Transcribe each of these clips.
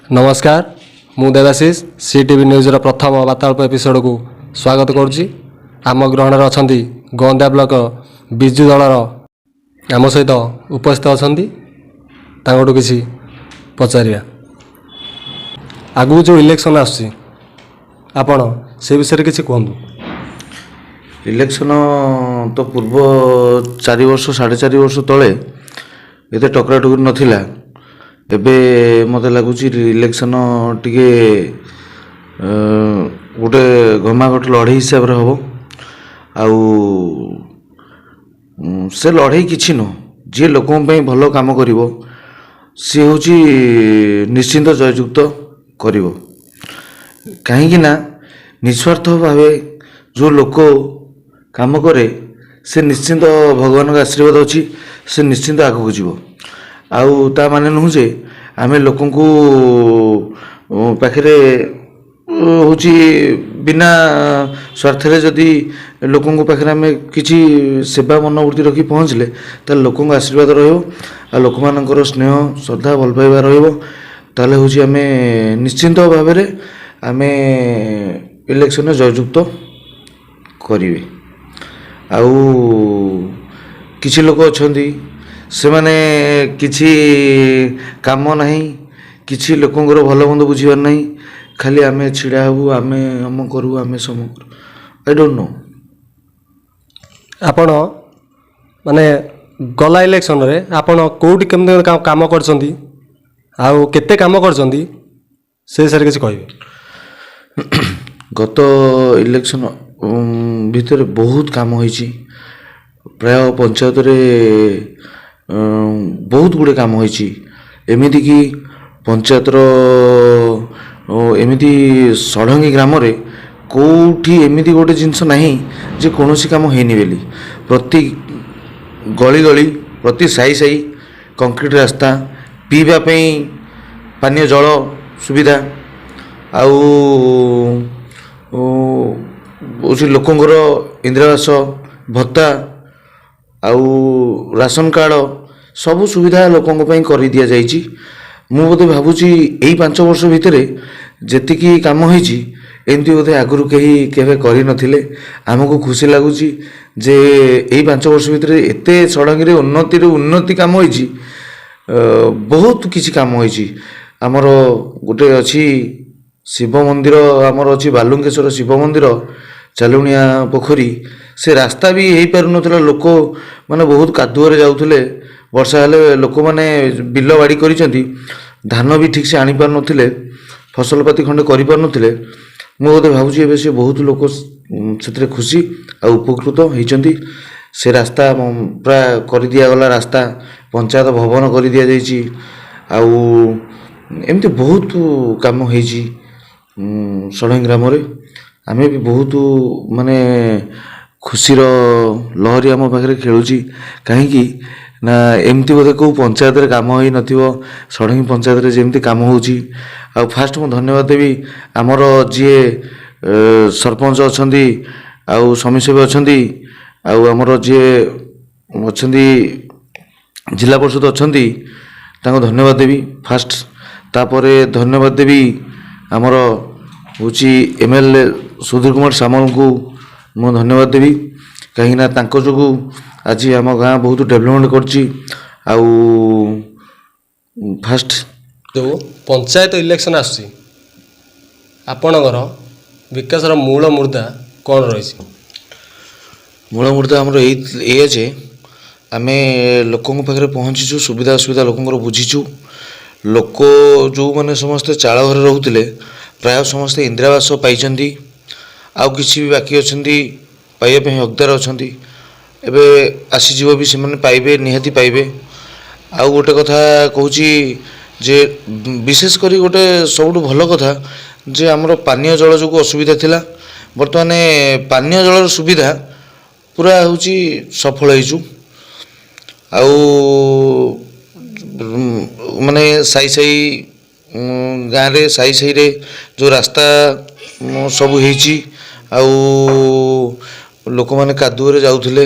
ନମସ୍କାର, ମୁଁ ଦେବାଶିଷ, ସିଟିଭି ନ୍ୟୁଜ୍ର ପ୍ରଥମ ବାର୍ତ୍ତାଳାପ ଏପିସୋଡ଼କୁ ସ୍ୱାଗତ କରୁଛି। ଆମ ଗ୍ରହଣରେ ଅଛନ୍ତି ଗନ୍ଦିଆ ବ୍ଲକ ବିଜୁ ଦଳର ଆମ ସହିତ ଉପସ୍ଥିତ ଅଛନ୍ତି, ତାଙ୍କଠୁ କିଛି ପଚାରିବା। ଆଗକୁ ଯେଉଁ ଇଲେକ୍ସନ୍ ଆସୁଛି, ଆପଣ ସେ ବିଷୟରେ କିଛି କୁହନ୍ତୁ। ଇଲେକ୍ସନ ତ ପୂର୍ବ 4 ବର୍ଷ, 4.5 ବର୍ଷ ତଳେ ଏତେ ଟକରାଟକରି ନଥିଲା। ଏବେ ମୋତେ ଲାଗୁଛି ଇଲେକ୍ସନ ଟିକେ ଗୋଟେ ଘମାଘୋଟ ଲଢ଼େଇ ହିସାବରେ ହେବ। ଆଉ ସେ ଲଢ଼େଇ କିଛି ନୁହଁ, ଯିଏ ଲୋକଙ୍କ ପାଇଁ ଭଲ କାମ କରିବ ସିଏ ହେଉଛି ନିଶ୍ଚିନ୍ତ ଜୟଯୁକ୍ତ କରିବ। କାହିଁକି ନା ନିସ୍ୱାର୍ଥ ଭାବେ ଯେଉଁ ଲୋକ କାମ କରେ, ସେ ନିଶ୍ଚିନ୍ତ ଭଗବାନଙ୍କ ଆଶୀର୍ବାଦ ଅଛି, ସେ ନିଶ୍ଚିନ୍ତ ଆଗକୁ ଯିବ। ଆଉ ତା ମାନେ ନୁହଁ ଯେ ଆମେ ଲୋକଙ୍କୁ ପାଖରେ ହେଉଛି ବିନା ସ୍ୱାର୍ଥରେ ଯଦି ଲୋକଙ୍କ ପାଖରେ ଆମେ କିଛି ସେବା ମନୋବୃତ୍ତି ରଖି ପହଞ୍ଚିଲେ, ତାହେଲେ ଲୋକଙ୍କ ଆଶୀର୍ବାଦ ରହିବ ଆଉ ଲୋକମାନଙ୍କର ସ୍ନେହ, ଶ୍ରଦ୍ଧା, ଭଲ ପାଇବା ରହିବ। ତାହେଲେ ହେଉଛି ଆମେ ନିଶ୍ଚିନ୍ତ ଭାବରେ ଆମେ ଇଲେକ୍ସନରେ ଜୟଯୁକ୍ତ କରିବେ। ଆଉ କିଛି ଲୋକ ଅଛନ୍ତି, ସେମାନେ କିଛି କାମ ନାହିଁ, କିଛି ଲୋକଙ୍କର ଭଲ ମନ୍ଦ ବୁଝିବାର ନାହିଁ, ଖାଲି ଆମେ ଛିଡ଼ା ହେବୁ, ଆମେ ଅମ କରିବୁ, ଆମେ ସମ କରିବୁ। I don't know. ଆପଣ ମାନେ ଗଲା ଇଲେକ୍ସନରେ ଆପଣ କେଉଁଠି କେମିତି କାମ କରିଛନ୍ତି ଆଉ କେତେ କାମ କରିଛନ୍ତି, ସେ ବିଷୟରେ କିଛି କହିବେ? ଗତ ଇଲେକ୍ସନ ଭିତରେ ବହୁତ କାମ ହେଇଛି। ପ୍ରାୟ ପଞ୍ଚାୟତରେ ବହୁତ ଗୁଡ଼ିଏ କାମ ହେଇଛି। ଏମିତିକି ପଞ୍ଚାୟତର ଏମିତି ଷଢ଼ଙ୍ଗୀ ଗ୍ରାମରେ କେଉଁଠି ଏମିତି ଗୋଟେ ଜିନିଷ ନାହିଁ ଯେ କୌଣସି କାମ ହେଇନି ବୋଲି। ପ୍ରତି ଗଳି ଗଳି, ପ୍ରତି ସାହି ସାହି କଂକ୍ରିଟ ରାସ୍ତା, ପିଇବା ପାଇଁ ପାନୀୟ ଜଳ ସୁବିଧା, ଆଉ ହେଉଛି ଲୋକଙ୍କର ଇନ୍ଦିରାବାସ, ଭତ୍ତା ଆଉ ରାସନ କାର୍ଡ଼ ସବୁ ସୁବିଧା ଲୋକଙ୍କ ପାଇଁ କରିଦିଆଯାଇଛି। ମୁଁ ବୋଧେ ଭାବୁଛି ଏଇ 5 ବର୍ଷ ଭିତରେ ଯେତିକି କାମ ହେଇଛି, ଏମିତି ବୋଧେ ଆଗରୁ କେହି କେବେ କରିନଥିଲେ। ଆମକୁ ଖୁସି ଲାଗୁଛି ଯେ ଏଇ 5 ବର୍ଷ ଭିତରେ ଏତେ ଷଡ଼ଙ୍ଗୀରେ ଉନ୍ନତିରୁ ଉନ୍ନତି କାମ ହେଇଛି। ବହୁତ କିଛି କାମ ହେଇଛି। ଆମର ଗୋଟେ ଅଛି ଶିବ ମନ୍ଦିର, ଆମର ଅଛି ବାଲୁଙ୍କେଶ୍ୱର ଶିବ ମନ୍ଦିର, ଚାଲୁଣିଆ ପୋଖରୀ, ସେ ରାସ୍ତା ବି ହେଇପାରୁନଥିଲା। ଲୋକ ମାନେ ବହୁତ କାଦୁଅରେ ଯାଉଥିଲେ। ବର୍ଷା ହେଲେ ଲୋକମାନେ ବିଲ ବାଡ଼ି କରିଛନ୍ତି, ଧାନ ବି ଠିକ୍ସେ ଆଣିପାରୁନଥିଲେ, ଫସଲପାତି ଖଣ୍ଡେ କରିପାରୁନଥିଲେ। ମୁଁ ବୋଧେ ଭାବୁଛି ଏବେ ସେ ବହୁତ ଲୋକ ସେଥିରେ ଖୁସି ଆଉ ଉପକୃତ ହେଇଛନ୍ତି। ସେ ରାସ୍ତା ପୁରା କରିଦିଆଗଲା, ରାସ୍ତା ପଞ୍ଚାୟତ ଭବନ କରିଦିଆଯାଇଛି। ଆଉ ଏମିତି ବହୁତ କାମ ହେଇଛି ଷଢ଼ଙ୍ଗୀ ଗ୍ରାମରେ। ଆମେ ବି ବହୁତ ମାନେ ଖୁସିର ଲହରୀ ଆମ ପାଖରେ ଖେଳୁଛି। କାହିଁକି ନା ଏମିତି ବୋଧେ କେଉଁ ପଞ୍ଚାୟତରେ କାମ ହେଇନଥିବ, ଷଢ଼ଙ୍ଗୀ ପଞ୍ଚାୟତରେ ଯେମିତି କାମ ହେଉଛି। ଆଉ ଫାଷ୍ଟ ମୁଁ ଧନ୍ୟବାଦ ଦେବି ଆମର ଯିଏ ସରପଞ୍ଚ ଅଛନ୍ତି ଆଉ ସମିତି ଅଛନ୍ତି ଆଉ ଆମର ଯିଏ ଅଛନ୍ତି ଜିଲ୍ଲା ପରିଷଦ ଅଛନ୍ତି, ତାଙ୍କୁ ଧନ୍ୟବାଦ ଦେବି ଫାଷ୍ଟ। ତାପରେ ଧନ୍ୟବାଦ ଦେବି ଆମର ହେଉଛି ଏମଏଲଏ ସୁଧୀର କୁମାର ସାମଲଙ୍କୁ ମୁଁ ଧନ୍ୟବାଦ ଦେବି। କାହିଁକିନା ତାଙ୍କ ଯୋଗୁଁ ଆଜି ଆମ ଗାଁ ବହୁତ ଡେଭଲପମେଣ୍ଟ କରିଛି। ଆଉ ଫାଷ୍ଟ ଯେଉଁ ପଞ୍ଚାୟତ ଇଲେକ୍ସନ୍ ଆସୁଛି, ଆପଣଙ୍କର ବିକାଶର ମୂଳ ମୁଦ୍ଦା କ'ଣ ରହିଛି? ମୂଳ ମୁଦ୍ଦା ଆମର ଏଇ ଏଇଆ ଯେ ଆମେ ଲୋକଙ୍କ ପାଖରେ ପହଞ୍ଚିଛୁ, ସୁବିଧା ଅସୁବିଧା ଲୋକଙ୍କର ବୁଝିଛୁ। ଲୋକ ଯେଉଁମାନେ ସମସ୍ତେ ଚାଳ ଘରେ ରହୁଥିଲେ, ପ୍ରାୟ ସମସ୍ତେ ଇନ୍ଦିରାବାସ ପାଇଛନ୍ତି। ଆଉ କିଛି ବି ବାକି ଅଛନ୍ତି, ପାଇବା ପାଇଁ ହକଦାର ଅଛନ୍ତି। ଏବେ ଆସିଯିବ ବି, ସେମାନେ ପାଇବେ, ନିହାତି ପାଇବେ। ଆଉ ଗୋଟେ କଥା କହୁଛି ଯେ ବିଶେଷ କରି ଗୋଟେ ସବୁଠୁ ଭଲ କଥା ଯେ ଆମର ପାନୀୟ ଜଳ ଯୋଗୁଁ ଅସୁବିଧା ଥିଲା, ବର୍ତ୍ତମାନ ପାନୀୟ ଜଳର ସୁବିଧା ପୁରା ହେଉଛି, ସଫଳ ହେଇଛୁ। ଆଉ ମାନେ ସାହି ସାହି ଗାଁରେ ସାହି ସାହିରେ ଯେଉଁ ରାସ୍ତା ସବୁ ହେଇଛି, ଆଉ ଲୋକମାନେ କାଦୁଅରେ ଯାଉଥିଲେ,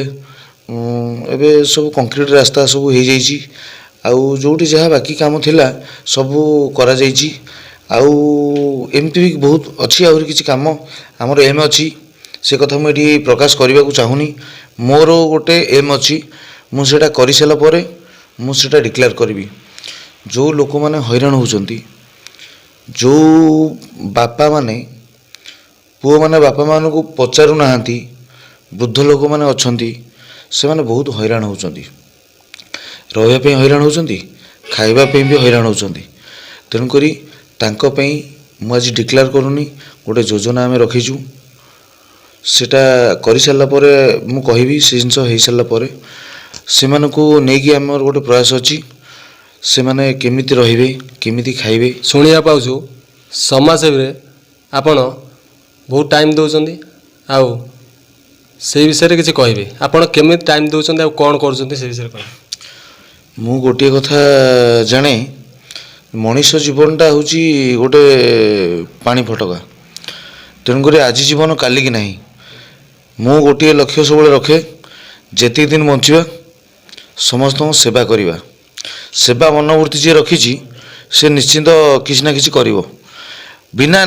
ଏବେ ସବୁ କଂକ୍ରିଟ ରାସ୍ତା ସବୁ ହେଇଯାଇଛି। ଆଉ ଯେଉଁଠି ଯାହା ବାକି କାମ ଥିଲା ସବୁ କରାଯାଇଛି। ଆଉ ଏମିତି ବି ବହୁତ ଅଛି ଆହୁରି କିଛି କାମ ଆମର ଏମ୍ ଅଛି, ସେ କଥା ମୁଁ ଏଠି ପ୍ରକାଶ କରିବାକୁ ଚାହୁଁନି। ମୋର ଗୋଟେ ଏମ୍ ଅଛି, ମୁଁ ସେଇଟା କରିସାରିଲା ପରେ ମୁଁ ସେଇଟା ଡିକ୍ଲେୟାର କରିବି। ଯେଉଁ ଲୋକମାନେ ହଇରାଣ ହେଉଛନ୍ତି, ଯେଉଁ ବାପାମାନେ ପୁଅମାନେ ବାପାମାନଙ୍କୁ ପଚାରୁନାହାନ୍ତି, ବୃଦ୍ଧ ଲୋକମାନେ ଅଛନ୍ତି, ସେମାନେ ବହୁତ ହଇରାଣ ହେଉଛନ୍ତି। ରହିବା ପାଇଁ ହଇରାଣ ହେଉଛନ୍ତି, ଖାଇବା ପାଇଁ ବି ହଇରାଣ ହେଉଛନ୍ତି। ତେଣୁକରି ତାଙ୍କ ପାଇଁ ମୁଁ ଆଜି ଡିକ୍ଲେୟାର କରୁନି, ଗୋଟେ ଯୋଜନା ଆମେ ରଖିଛୁ। ସେଇଟା କରିସାରିଲା ପରେ ମୁଁ କହିବି। ସେ ଜିନିଷ ହେଇସାରିଲା ପରେ ସେମାନଙ୍କୁ ନେଇକି ଆମର ଗୋଟେ ପ୍ରୟାସ ଅଛି, ସେମାନେ କେମିତି ରହିବେ, କେମିତି ଖାଇବେ। ଶୁଣିବାକୁ ପାଉଛୁ ସମାଜସେବୀରେ ଆପଣ ବହୁତ ଟାଇମ୍ ଦେଉଛନ୍ତି, ଆଉ ସେଇ ବିଷୟରେ କିଛି କହିବେ? ଆପଣ କେମିତି ଟାଇମ୍ ଦେଉଛନ୍ତି ଆଉ କ'ଣ କରୁଛନ୍ତି, ସେ ବିଷୟରେ କହିବେ। ମୁଁ ଗୋଟିଏ କଥା ଜାଣେ, ମଣିଷ ଜୀବନଟା ହେଉଛି ଗୋଟେ ପାଣି ଫୋଟକା। ତେଣୁକରି ଆଜି ଜୀବନ କାଲିକି ନାହିଁ। ମୁଁ ଗୋଟିଏ ଲକ୍ଷ୍ୟ ସବୁବେଳେ ରଖେ, ଯେତିକି ଦିନ ବଞ୍ଚିବା ସମସ୍ତଙ୍କ ସେବା କରିବା। ସେବା ମନୋବୃତ୍ତି ଯିଏ ରଖିଛି ସେ ନିଶ୍ଚିନ୍ତ କିଛି ନା କିଛି କରିବ ବିନା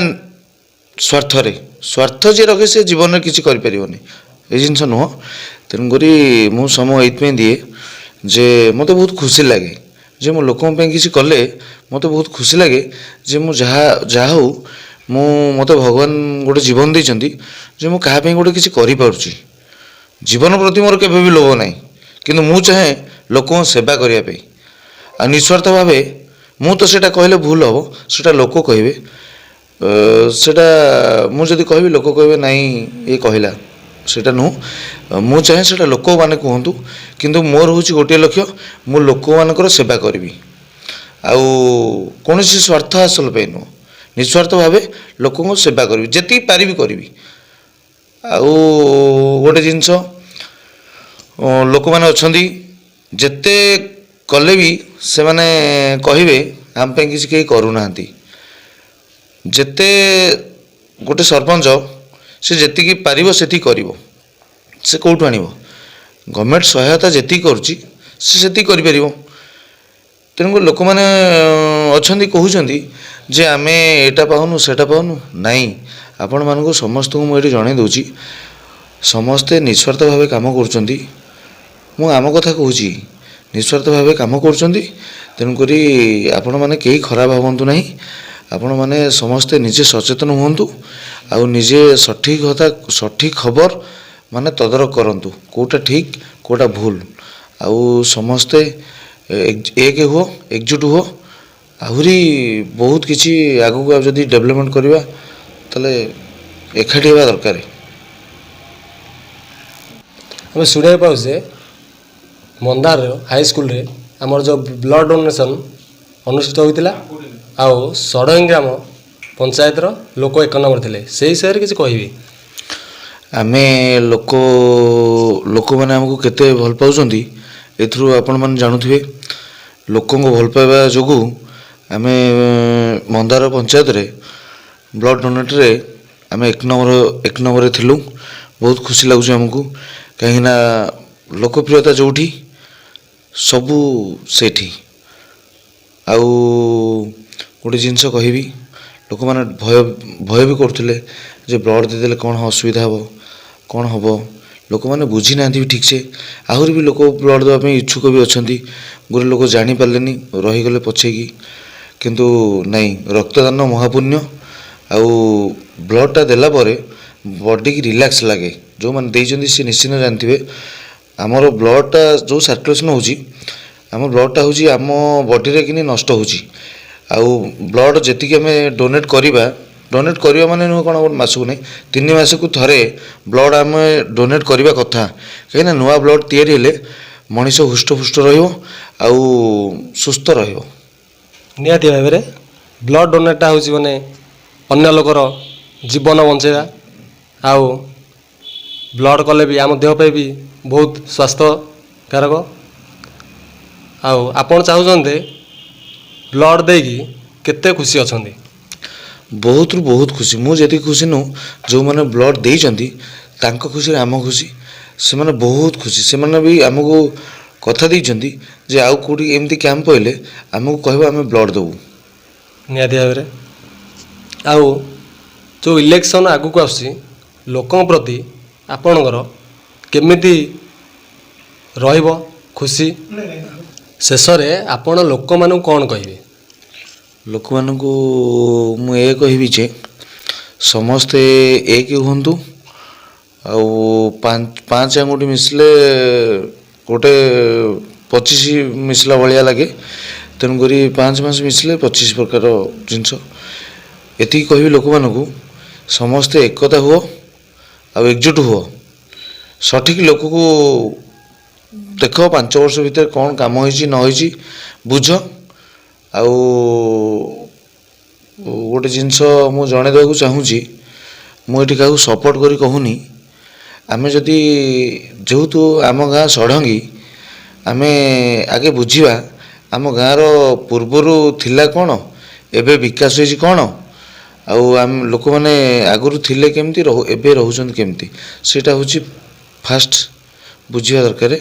ସ୍ୱାର୍ଥରେ। ସ୍ୱାର୍ଥ ଯିଏ ରଖେ ସେ ଜୀବନରେ କିଛି କରିପାରିବନି, ଏ ଜିନିଷ ନୁହଁ। ତେଣୁକରି ମୁଁ ସମୟ ଏଇଥିପାଇଁ ଦିଏ ଯେ ମୋତେ ବହୁତ ଖୁସି ଲାଗେ ଯେ ମୁଁ ଲୋକଙ୍କ ପାଇଁ କିଛି କଲେ ମୋତେ ବହୁତ ଖୁସି ଲାଗେ ଯେ ମୁଁ ଯାହା ଯାହା ହଉ, ମୁଁ ମୋତେ ଭଗବାନ ଗୋଟେ ଜୀବନ ଦେଇଛନ୍ତି ଯେ ମୁଁ କାହା ପାଇଁ ଗୋଟେ କିଛି କରିପାରୁଛି। ଜୀବନ ପ୍ରତି ମୋର କେବେ ବି ଲୋଭ ନାହିଁ, କିନ୍ତୁ ମୁଁ ଚାହେଁ ଲୋକଙ୍କ ସେବା କରିବା ପାଇଁ ଆଉ ନିଃସ୍ୱାର୍ଥ ଭାବେ। ମୁଁ ତ ସେଇଟା କହିଲେ ଭୁଲ ହେବ, ସେଇଟା ଲୋକ କହିବେ। ସେଇଟା ମୁଁ ଯଦି କହିବି ଲୋକ କହିବେ ନାଇଁ ଇଏ କହିଲା, ସେଇଟା ନୁହଁ। ମୁଁ ଚାହେଁ ସେଇଟା ଲୋକମାନେ କୁହନ୍ତୁ, କିନ୍ତୁ ମୋର ହେଉଛି ଗୋଟିଏ ଲକ୍ଷ୍ୟ, ମୁଁ ଲୋକମାନଙ୍କର ସେବା କରିବି ଆଉ କୌଣସି ସ୍ୱାର୍ଥ ହାସଲ ପାଇଁ ନୁହଁ। ନିଃସ୍ୱାର୍ଥ ଭାବେ ଲୋକଙ୍କ ସେବା କରିବି, ଯେତିକି ପାରିବି କରିବି। ଆଉ ଗୋଟେ ଜିନିଷ, ଲୋକମାନେ ଅଛନ୍ତି ଯେତେ କଲେ ବି ସେମାନେ କହିବେ ଆମ ପାଇଁ କିଛି କେହି କରୁନାହାନ୍ତି। ଯେତେ ଗୋଟେ ସରପଞ୍ଚ ସେ ଯେତିକି ପାରିବ ସେତିକି କରିବ, ସେ କେଉଁଠୁ ଆଣିବ? ଗଭର୍ଣ୍ଣମେଣ୍ଟ ସହାୟତା ଯେତିକି କରୁଛି ସେ ସେତିକି କରିପାରିବ। ତେଣୁକରି ଲୋକମାନେ ଅଛନ୍ତି କହୁଛନ୍ତି ଯେ ଆମେ ଏଇଟା ପାଉନୁ, ସେଇଟା ପାଉନୁ। ନାଇଁ, ଆପଣମାନଙ୍କୁ ସମସ୍ତଙ୍କୁ ମୁଁ ଏଇଠି ଜଣାଇ ଦେଉଛି, ସମସ୍ତେ ନିଃସ୍ୱାର୍ଥ ଭାବେ କାମ କରୁଛନ୍ତି। ମୁଁ ଆମ କଥା କହୁଛି, ନିଃସ୍ୱାର୍ଥ ଭାବେ କାମ କରୁଛନ୍ତି। ତେଣୁକରି ଆପଣମାନେ କେହି ଖରାପ ଭାବନ୍ତୁ ନାହିଁ। ଆପଣମାନେ ସମସ୍ତେ ନିଜେ ସଚେତନ ହୁଅନ୍ତୁ ଆଉ ନିଜେ ସଠିକ୍ କଥା, ସଠିକ୍ ଖବର ମାନେ ତଦାରଖ କରନ୍ତୁ, କେଉଁଟା ଠିକ୍ କେଉଁଟା ଭୁଲ। ଆଉ ସମସ୍ତେ ଏକ ହୁଅ, ଏକଜୁଟ ହୁଅ। ଆହୁରି ବହୁତ କିଛି ଆଗକୁ ଆଉ ଯଦି ଡେଭଲପମେଣ୍ଟ କରିବା ତାହେଲେ ଏକାଠି ହେବା ଦରକାର। ଆମେ ଶୁଣିବାକୁ ପାଉଛୁ ଯେ ମନ୍ଦାର ହାଇସ୍କୁଲରେ ଆମର ଯେଉଁ ବ୍ଲଡ଼ ଡୋନେସନ୍ ଅନୁଷ୍ଠିତ ହୋଇଥିଲା ଆଉ ଷଡ଼ଙ୍ଗୀ ଗ୍ରାମ ପଞ୍ଚାୟତର ଲୋକ ଏକ ନମ୍ବର ଥିଲେ, ସେଇ ବିଷୟରେ କିଛି କହିବେ? ଆମେ ଲୋକମାନେ ଆମକୁ କେତେ ଭଲ ପାଉଛନ୍ତି ଏଥିରୁ ଆପଣମାନେ ଜାଣୁଥିବେ। ଲୋକଙ୍କ ଭଲ ପାଇବା ଯୋଗୁଁ ଆମେ ମନ୍ଦାର ପଞ୍ଚାୟତରେ ବ୍ଲଡ଼ ଡୋନେଟ୍ରେ ଆମେ ଏକ ନମ୍ବରରେ ଥିଲୁ। ବହୁତ ଖୁସି ଲାଗୁଛି ଆମକୁ, କାହିଁକିନା ଲୋକପ୍ରିୟତା ଯେଉଁଠି ସବୁ ସେଇଠି। ଆଉ ଗୋଟେ ଜିନିଷ କହିବି, ଲୋକମାନେ ଭୟ ବି କରୁଥିଲେ ଯେ ବ୍ଲଡ଼ ଦେଇଦେଲେ କ'ଣ ଅସୁବିଧା ହେବ, କ'ଣ ହେବ। ଲୋକମାନେ ବୁଝିନାହାନ୍ତି ବି ଠିକ୍ସେ। ଆହୁରି ବି ଲୋକ ବ୍ଲଡ଼ ଦେବା ପାଇଁ ଇଚ୍ଛୁକ ବି ଅଛନ୍ତି, ଗୋଟେ ଲୋକ ଜାଣିପାରିଲେନି, ରହିଗଲେ ପଛେଇକି। କିନ୍ତୁ ନାଇଁ, ରକ୍ତଦାନ ମହାପୁଣ୍ୟ। ଆଉ ବ୍ଲଡ଼ଟା ଦେଲା ପରେ ବଡ଼ିକି ରିଲାକ୍ସ ଲାଗେ। ଯେଉଁମାନେ ଦେଇଛନ୍ତି ସେ ନିଶ୍ଚିନ୍ତ ଜାଣିଥିବେ, ଆମର ବ୍ଲଡ଼ଟା ଯେଉଁ ସାର୍କୁଲେସନ୍ ହେଉଛି, ଆମ ବ୍ଲଡ଼ଟା ହେଉଛି ଆମ ବଡ଼ିରେ କିନି ନଷ୍ଟ ହେଉଛି। ଆଉ ବ୍ଲଡ଼ ଯେତିକି ଆମେ ଡୋନେଟ୍ କରିବା, ଡୋନେଟ୍ କରିବା ମାନେ ନୁହେଁ କ'ଣ ଗୋଟେ ମାସକୁ ନାହିଁ, 3 ମାସକୁ ଥରେ ବ୍ଲଡ଼ ଆମେ ଡୋନେଟ୍ କରିବା କଥା। କାହିଁକିନା ନୂଆ ବ୍ଲଡ଼ ତିଆରି ହେଲେ ମଣିଷ ହୃଷ୍ଟପୁଷ୍ଟ ରହିବ ଆଉ ସୁସ୍ଥ ରହିବ। ନିହାତି ଭାବରେ ବ୍ଲଡ଼ ଡୋନେଟ୍ଟା ହେଉଛି ମାନେ ଅନ୍ୟ ଲୋକର ଜୀବନ ବଞ୍ଚେଇବା, ଆଉ ବ୍ଲଡ଼ କଲେ ବି ଆମ ଦେହ ପାଇଁ ବି ବହୁତ ସ୍ୱାସ୍ଥ୍ୟକାରକ। ଆଉ ଆପଣ ଚାହୁଁଛନ୍ତି ବ୍ଲଡ଼ ଦେଇକି କେତେ ଖୁସି ଅଛନ୍ତି? ବହୁତରୁ ବହୁତ ଖୁସି। ମୁଁ ଯେତିକି ଖୁସି ନୁହଁ, ଯେଉଁମାନେ ବ୍ଲଡ଼ ଦେଇଛନ୍ତି ତାଙ୍କ ଖୁସିରେ ଆମ ଖୁସି। ସେମାନେ ବହୁତ ଖୁସି। ସେମାନେ ବି ଆମକୁ କଥା ଦେଇଛନ୍ତି ଯେ ଆଉ କେଉଁଠି ଏମିତି କ୍ୟାମ୍ପ ପଡ଼ିଲେ ଆମକୁ କହିବ, ଆମେ ବ୍ଲଡ଼ ଦେବୁ। ନିହାତି ଭାବରେ। ଆଉ ଯେଉଁ ଇଲେକ୍ସନ୍ ଆଗକୁ ଆସୁଛି, ଲୋକଙ୍କ ପ୍ରତି ଆପଣଙ୍କର କେମିତି ରହିବ ଖୁସି? ଶେଷରେ ଆପଣ ଲୋକମାନଙ୍କୁ କ'ଣ କହିବେ? ଲୋକମାନଙ୍କୁ ମୁଁ ଏ କହିବି ଯେ ସମସ୍ତେ ଏକ ହୁଅନ୍ତୁ ଆଉ ପାଞ୍ଚ ଆଙ୍ଗୁଠି ମିଶିଲେ ଗୋଟେ 25 ମିଶିଲା ଭଳିଆ ଲାଗେ। ତେଣୁକରି ପାଞ୍ଚ ପାଞ୍ଚ ମିଶିଲେ 25 ପ୍ରକାର ଜିନିଷ। ଏତିକି କହିବି ଲୋକମାନଙ୍କୁ, ସମସ୍ତେ ଏକତା ହୁଅ ଆଉ ଏକଜୁଟ ହୁଅ। ସଠିକ୍ ଲୋକକୁ ଦେଖ, 5 ବର୍ଷ ଭିତରେ କ'ଣ କାମ ହେଇଛି ନ ହେଇଛି ବୁଝ। ଆଉ ଗୋଟେ ଜିନିଷ ମୁଁ ଜଣେଇ ଦେବାକୁ ଚାହୁଁଛି, ମୁଁ ଏଠି କାହାକୁ ସପୋର୍ଟ କରି କହୁନି। ଆମେ ଯଦି ଯେହେତୁ ଆମ ଗାଁ ଷଢ଼ଙ୍ଗୀ, ଆମେ ଆଗେ ବୁଝିବା ଆମ ଗାଁର ପୂର୍ବରୁ ଥିଲା କ'ଣ, ଏବେ ବିକାଶ ହେଇଛି କ'ଣ, ଆଉ ଆମ ଲୋକମାନେ ଆଗରୁ ଥିଲେ କେମିତି, ଏବେ ରହୁଛନ୍ତି କେମିତି, ସେଇଟା ହେଉଛି ଫାଷ୍ଟ ବୁଝିବା ଦରକାର।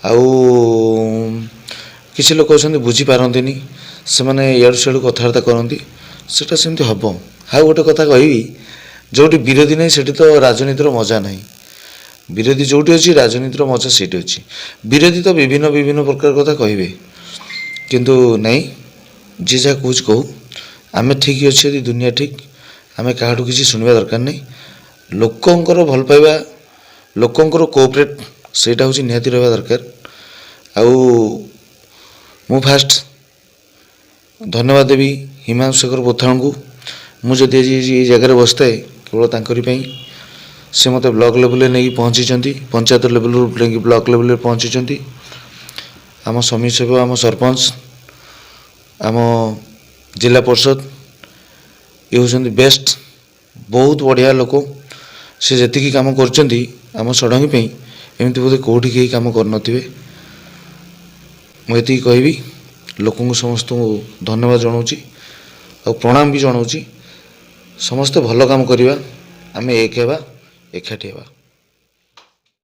ଆଉ କିଛି ଲୋକ ଅଛନ୍ତି ବୁଝିପାରନ୍ତିନି, ସେମାନେ ଇଆଡ଼ୁ ସିଆଡ଼ୁ କଥାବାର୍ତ୍ତା କରନ୍ତି, ସେଇଟା ସେମିତି ହେବ। ଆଉ ଗୋଟେ କଥା କହିବି, ଯେଉଁଠି ବିରୋଧୀ ନାହିଁ ସେଠି ତ ରାଜନୀତିର ମଜା ନାହିଁ। ବିରୋଧୀ ଯେଉଁଠି ଅଛି, ରାଜନୀତିର ମଜା ସେଇଠି ଅଛି। ବିରୋଧୀ ତ ବିଭିନ୍ନ ବିଭିନ୍ନ ପ୍ରକାର କଥା କହିବେ, କିନ୍ତୁ ନାଇଁ, ଯିଏ ଯାହା କହୁଛି କହୁ, ଆମେ ଠିକ୍ ଅଛି ଯଦି ଦୁନିଆ ଠିକ୍। ଆମେ କାହାଠୁ କିଛି ଶୁଣିବା ଦରକାର ନାହିଁ। ଲୋକଙ୍କର ଭଲ ପାଇବା, ଲୋକଙ୍କର କୋଅପରେଟ୍, ସେଇଟା ହେଉଛି ନିହାତି ରହିବା ଦରକାର। ଆଉ ମୁଁ ଫାଷ୍ଟ ଧନ୍ୟବାଦ ଦେବି ହିମାଂଶୁ ଶେଖର ପୋଥାଳଙ୍କୁ। ମୁଁ ଯଦି ଆଜି ଏଇ ଜାଗାରେ ବସିଥାଏ, କେବଳ ତାଙ୍କରି ପାଇଁ। ସେ ମୋତେ ବ୍ଲକ୍ ଲେବୁଲରେ ନେଇକି ପହଞ୍ଚିଛନ୍ତି, ପଞ୍ଚାୟତ ଲେବୁଲରୁ ନେଇକି ବ୍ଲକ୍ ଲେବୁଲରେ ପହଞ୍ଚିଛନ୍ତି। ଆମ ସମିତି ସଭ୍ୟ, ଆମ ସରପଞ୍ଚ, ଆମ ଜିଲ୍ଲା ପରିଷଦ, ଇଏ ହେଉଛନ୍ତି ବେଷ୍ଟ, ବହୁତ ବଢ଼ିଆ ଲୋକ। ସେ ଯେତିକି କାମ କରୁଛନ୍ତି ଆମ ଷଢ଼ଙ୍ଗୀ ପାଇଁ, ଏମିତି ବୋଧେ କେଉଁଠି କେହି କାମ କରିନଥିବେ। ମୁଁ ଏତିକି କହିବି, ଲୋକଙ୍କୁ ସମସ୍ତଙ୍କୁ ଧନ୍ୟବାଦ ଜଣାଉଛି ଆଉ ପ୍ରଣାମ ବି ଜଣାଉଛି। ସମସ୍ତେ ଭଲ କାମ କରିବା, ଆମେ ଏକ ହେବା, ଏକାଠି ହେବା।